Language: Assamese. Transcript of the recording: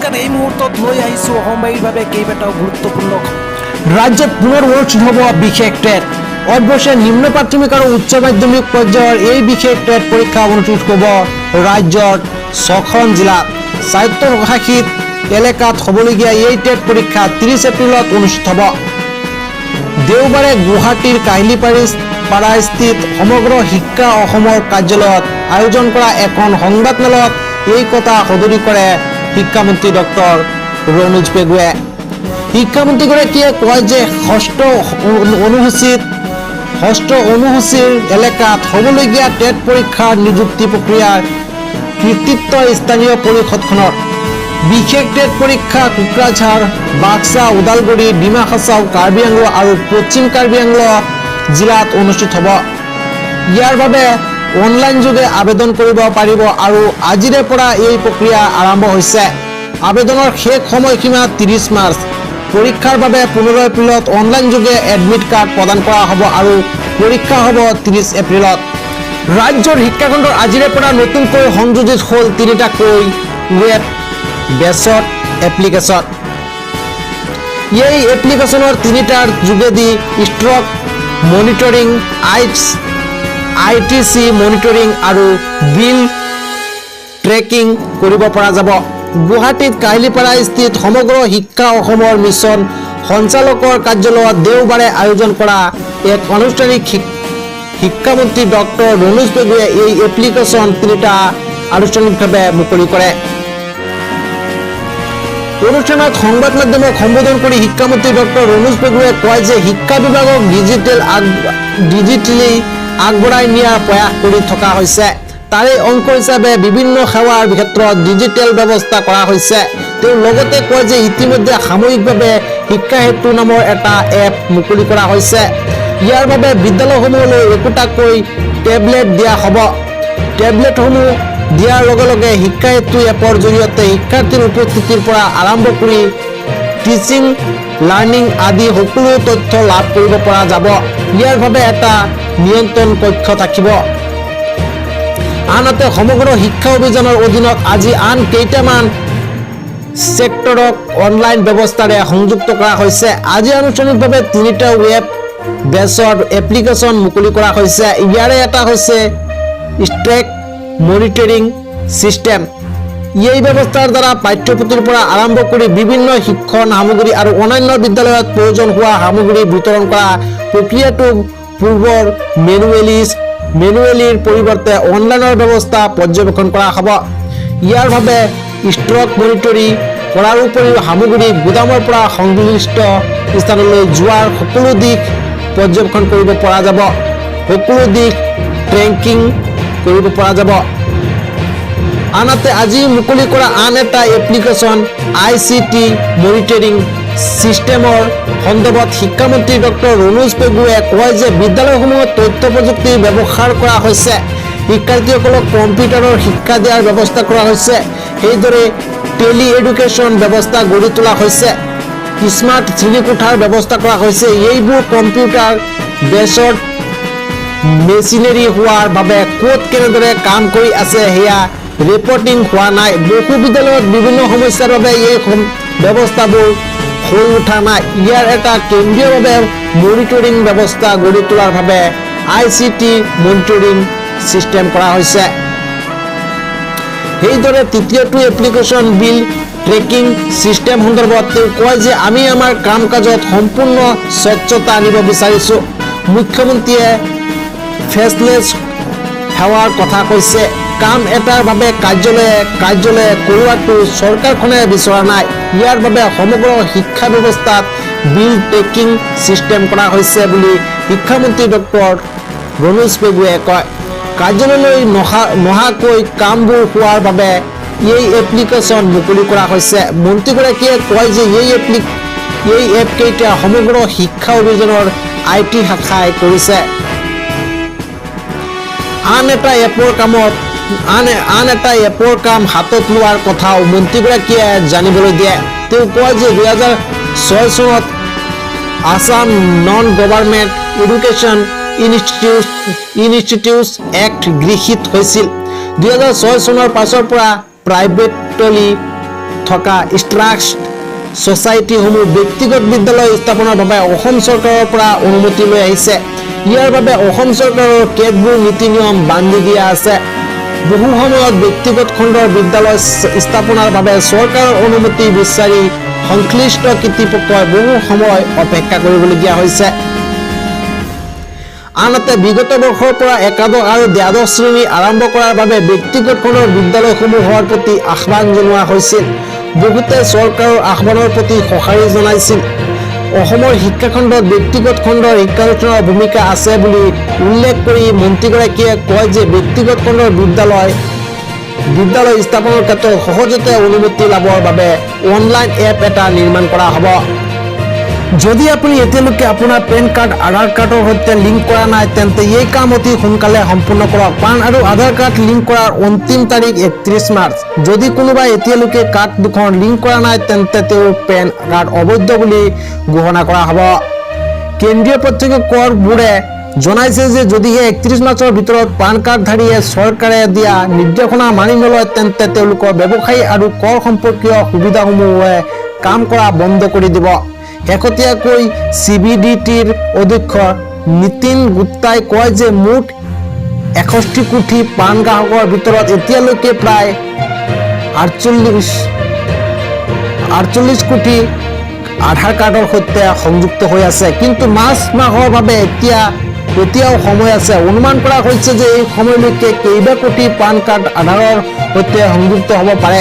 নমস্কাৰ, এই মুহূৰ্তত লৈ আহিছোঁ অসমবাসীৰ বাবে কেইবাটাও গুৰুত্বপূৰ্ণ। ৰাজ্যত পুনৰ অনুষ্ঠিত হ'ব বিশেষ টেট। অৱশ্যে নিম্ন প্ৰাথমিক আৰু উচ্চ মাধ্যমিক পৰ্যায়ৰ এই বিশেষ টেট পৰীক্ষা অনুষ্ঠিত হ'ব ৰাজ্যৰ ছখন জিলাত। স্বায়ত্তশাসিত এলেকাত হ'বলগীয়া এই টেট পৰীক্ষা 30 এপ্ৰিলত অনুষ্ঠিত হ'ব। দেওবাৰে গুৱাহাটীৰ কাহিলীপাৰা পাৰাস্থিত সমগ্ৰ শিক্ষা অসমৰ কাৰ্যালয়ত আয়োজন কৰা এখন সংবাদমেলত এই কথা সদৰি কৰে শিক্ষামন্ত্ৰী ডক্টৰ ৰণোজ পেগুৱে। শিক্ষামন্ত্ৰীগৰাকীয়ে কয় যে ষষ্ঠ অনুসূচীৰ এলেকাত হ'বলগীয়া টেট পৰীক্ষাৰ নিযুক্তি প্ৰক্ৰিয়াৰ কৃতিত্ব স্থানীয় পৰিষদখনৰ। বিশেষ টেট পৰীক্ষা কোকৰাঝাৰ, বাক্সা, ওদালগুৰি, ডিমা হাছাও, কাৰ্বি আংলং আৰু পশ্চিম কাৰ্বি আংলং জিলাত অনুষ্ঠিত হ'ব। ইয়াৰ বাবে অনলাইন যোগে আবেদন কৰিব পাৰিব আৰু আজিৰে পৰা এই প্ৰক্ৰিয়া আৰম্ভ হৈছে। আবেদনৰ শেষ সময়সীমা 30 মাৰ্চ। পৰীক্ষাৰ বাবে 15 এপ্ৰিলত অনলাইন যোগে এডমিট কাৰ্ড প্ৰদান কৰা হ'ব আৰু পৰীক্ষা হ'ব 30 এপ্ৰিলত। ৰাজ্যৰ শিক্ষাখণ্ডৰ আজিৰে পৰা নতুনকৈ সংযোজিত হ'ল তিনিটাকৈ ৱেব বেছড এপ্লিকেশ্যন। এই এপ্লিকেশ্যনৰ তিনিটাৰ যোগেদি ষ্টক মনিটৰিং, আইটিচি মনিটৰিং আৰু বিল ট্ৰেকিং কৰিব পৰা যাব। গুৱাহাটীত কাহিলীপাৰা স্থিত সমগ্ৰ শিক্ষা অসমৰ মিছন সঞ্চালকৰ কাৰ্যালয়ত দেওবাৰে আয়োজন কৰা এক আনুষ্ঠানিক শিক্ষামন্ত্ৰী ডক্টৰ ৰণোজ পেগুৱে এই এপ্লিকেশ্যন তিনিটা আনুষ্ঠানিকভাৱে মুকলি কৰে। অনুষ্ঠানত সংবাদ মাধ্যমক সম্বোধন কৰি শিক্ষামন্ত্ৰী ডক্টৰ ৰণোজ পেগুৱে কয় যে শিক্ষা বিভাগক ডিজিটেলি আগবঢ়াই নিয়াৰ প্ৰয়াস কৰি থকা হৈছে। তাৰে অংশ হিচাপে বিভিন্ন সেৱাৰ ক্ষেত্ৰত ডিজিটেল ব্যৱস্থা কৰা হৈছে। তেওঁ লগতে কয় যে ইতিমধ্যে সাময়িকভাৱে শিক্ষা সেতু নামৰ এটা এপ মুকলি কৰা হৈছে। ইয়াৰ বাবে বিদ্যালয়সমূহলৈ একোটাকৈ টেবলেট দিয়া হ'ব। টেবলেটসমূহ দিয়াৰ লগে লগে শিক্ষা সেতু এপৰ জৰিয়তে শিক্ষাৰ্থীৰ উপস্থিতিৰ পৰা আৰম্ভ কৰি টিচিং, লাৰ্ণিং আদি সকলো তথ্য লাভ কৰিব পৰা যাব। ইয়াৰ বাবে এটা নিয়ন্ত্ৰণ কক্ষ থাকিব। আনহাতে, সমগ্ৰ শিক্ষা অভিযানৰ অধীনত আজি আন কেইটামান ছেক্টৰক অনলাইন ব্যৱস্থাৰে সংযুক্ত কৰা হৈছে। আজি আনুষ্ঠানিকভাৱে তিনিটা ৱেব বেছড এপ্লিকেশ্যন মুকলি কৰা হৈছে। ইয়াৰে এটা হৈছে ষ্টক মনিটৰিং ছিষ্টেম। এই ব্যৱস্থাৰ দ্বাৰা পাঠ্যপুথিৰ পৰা আৰম্ভ কৰি বিভিন্ন শিক্ষণ সামগ্ৰী আৰু অন্যান্য বিদ্যালয়ত প্ৰয়োজন হোৱা সামগ্ৰী বিতৰণ কৰা প্ৰক্ৰিয়াটো পূৰ্বৰ মেনুৱেলিৰ পৰিৱৰ্তে অনলাইনৰ ব্যৱস্থা পৰ্যবেক্ষণ কৰা হ'ব। ইয়াৰ বাবে ষ্টক মনিটৰিং কৰাৰ উপৰিও সামগ্ৰী গুদামৰ পৰা সংশ্লিষ্ট স্থানলৈ যোৱাৰ সকলো দিশ পৰ্যবেক্ষণ কৰিব পৰা যাব। সকলো দিশ ট্ৰেকিং কৰিব পৰা যাব। আনহাতে, আজি মুকলি কৰা আন এটা এপ্লিকেশ্যন আইচিটি মনিটৰিং ছিষ্টেমৰ সন্দৰ্ভত শিক্ষামন্ত্ৰী ডক্টৰ ৰণোজ পেগুৱে কয় যে বিদ্যালয়সমূহত তথ্য প্ৰযুক্তি ব্যৱহাৰ কৰা হৈছে। শিক্ষাৰ্থীসকলক কম্পিউটাৰৰ শিক্ষা দিয়াৰ ব্যৱস্থা কৰা হৈছে। সেইদৰে টেলি এডুকেশ্যন ব্যৱস্থা গঢ়ি তোলা হৈছে। স্মাৰ্ট শ্ৰেণীকোঠাৰ ব্যৱস্থা কৰা হৈছে। এইবোৰ কম্পিউটাৰ বেছড মেচিনেৰী হোৱাৰ বাবে ক'ত কেনেদৰে কাম কৰি আছে, সেয়া ৰিপৰ্টিং হোৱা নাই। বহু বিদ্যালয়ত বিভিন্ন সমস্যাৰ বাবে এই ব্যৱস্থাবোৰ হৈ উঠা নাই। ইয়াৰ এটা কেন্দ্ৰীয়ভাৱে মনিটৰিং ব্যৱস্থা গঢ়ি তোলাৰ বাবে আইচিটি মনিটৰিং ছিষ্টেম কৰা হৈছে। সেইদৰে তৃতীয়টো এপ্লিকেশ্যন বিল ট্ৰেকিং ছিষ্টেম সন্দৰ্ভত তেওঁ কয় যে আমি আমাৰ কাম কাজত সম্পূৰ্ণ স্বচ্ছতা আনিব বিচাৰিছোঁ। মুখ্যমন্ত্ৰীয়ে ফেচলেছ সেৱাৰ কথা কৈছে। কাম এটাৰ বাবে কাৰ্যালয়ে কাৰ্যালয়ে কৰোৱাটো চৰকাৰখনে বিচৰা নাই। ইয়াৰ বাবে সমগ্ৰ শিক্ষা ব্যৱস্থাত বিল ট্ৰেকিং ছিষ্টেম কৰা হৈছে বুলি শিক্ষামন্ত্ৰী ডক্টৰ ৰণোজ পেগুৱে কয়। কাৰ্যালয়লৈ নহাকৈ কামবোৰ হোৱাৰ বাবে এই এপ্লিকেশ্যন মুকলি কৰা হৈছে। মন্ত্ৰীগৰাকীয়ে কয় যে এই এপকেইটা সমগ্ৰ শিক্ষা অভিযানৰ IT শাখাই কৰিছে। আন এটা এপৰ কাম হাতত লোৱাৰ কথাও মন্ত্ৰীগৰাকীয়ে জানিবলৈ দিয়ে। তেওঁ কয় যে 2006 চনত Assam non government education institute act গৃহীত হৈছিল। 2006 চনৰ পাছৰ পৰা প্ৰাইভেটলি থকা ট্ৰাষ্ট ছ'চাইটিসমূহ ব্যক্তিগত বিদ্যালয় স্থাপনৰ বাবে অসম চৰকাৰৰ পৰা অনুমতি লৈ আহিছে। ইয়াৰ বাবে অসম চৰকাৰৰ কেতবোৰ নীতি নিয়ম বান্ধি দিয়া আছে। বহু সময়ত ব্যক্তিগত খণ্ডৰ বিদ্যালয় স্থাপনাৰ বাবে চৰকাৰৰ অনুমতি বিচাৰি সংশ্লিষ্ট কৰ্তৃপক্ষই বহু সময় অপেক্ষা কৰিবলগীয়া হৈছে। আনহাতে, বিগত বৰ্ষৰ পৰা একাদশ আৰু দ্বাদশ শ্ৰেণী আৰম্ভ কৰাৰ বাবে ব্যক্তিগত খণ্ডৰ বিদ্যালয়সমূহৰ প্ৰতি আহ্বান জনোৱা হৈছিল। বহুতে চৰকাৰৰ আহ্বানৰ প্ৰতি সঁহাৰি জনাইছিল। অসমৰ শিক্ষাখণ্ডত ব্যক্তিগত খণ্ডৰ শিক্ষানুষ্ঠানৰ ভূমিকা আছে বুলি উল্লেখ কৰি মন্ত্ৰীগৰাকীয়ে কয় যে ব্যক্তিগত খণ্ডৰ বিদ্যালয় স্থাপনৰ ক্ষেত্ৰত সহজতে অনুমতি লাভৰ বাবে অনলাইন এপ এটা নিৰ্মাণ কৰা হ'ব। যদি আপুনি এতিয়ালৈকে আপোনাৰ পেন কাৰ্ড আধাৰ কাৰ্ডৰ সৈতে লিংক কৰা নাই, তেন্তে এই কাম অতি সোনকালে সম্পূৰ্ণ কৰক। পান আৰু আধাৰ কাৰ্ড লিংক কৰাৰ অন্তিম তাৰিখ 31 মাৰ্চ। যদি কোনোবাই এতিয়ালৈকে কাৰ্ড দুখন লিংক কৰা নাই, তেন্তে তেওঁৰ পেন কাৰ্ড অবৈধ বুলি ঘোষণা কৰা হ'ব। কেন্দ্ৰীয় প্ৰত্যক্ষ কৰ বোৰ্ডে জনাইছে যে যদিহে 31 মাৰ্চৰ ভিতৰত পান কাৰ্ডধাৰীয়ে চৰকাৰে দিয়া নিৰ্দেশনা মানি নলয়, তেন্তে তেওঁলোকৰ ব্যৱসায়ী আৰু কৰ সম্পৰ্কীয় সুবিধাসমূহে কাম কৰা বন্ধ কৰি দিব। শেহতীয়াকৈ চিবিডিটিৰ অধ্যক্ষ নীতিন গুপ্তাই কয় যে মুঠ 61 কোটি পান গ্ৰাহকৰ ভিতৰত এতিয়ালৈকে প্ৰায় 48 কোটি আধাৰ কাৰ্ডৰ সৈতে সংযুক্ত হৈ আছে। কিন্তু মাৰ্চ মাহৰ বাবে এতিয়াও সময় আছে। অনুমান কৰা হৈছে যে এই সময়লৈকে কেইবা কোটি পান কাৰ্ড আধাৰৰ সৈতে সংযুক্ত হ'ব পাৰে।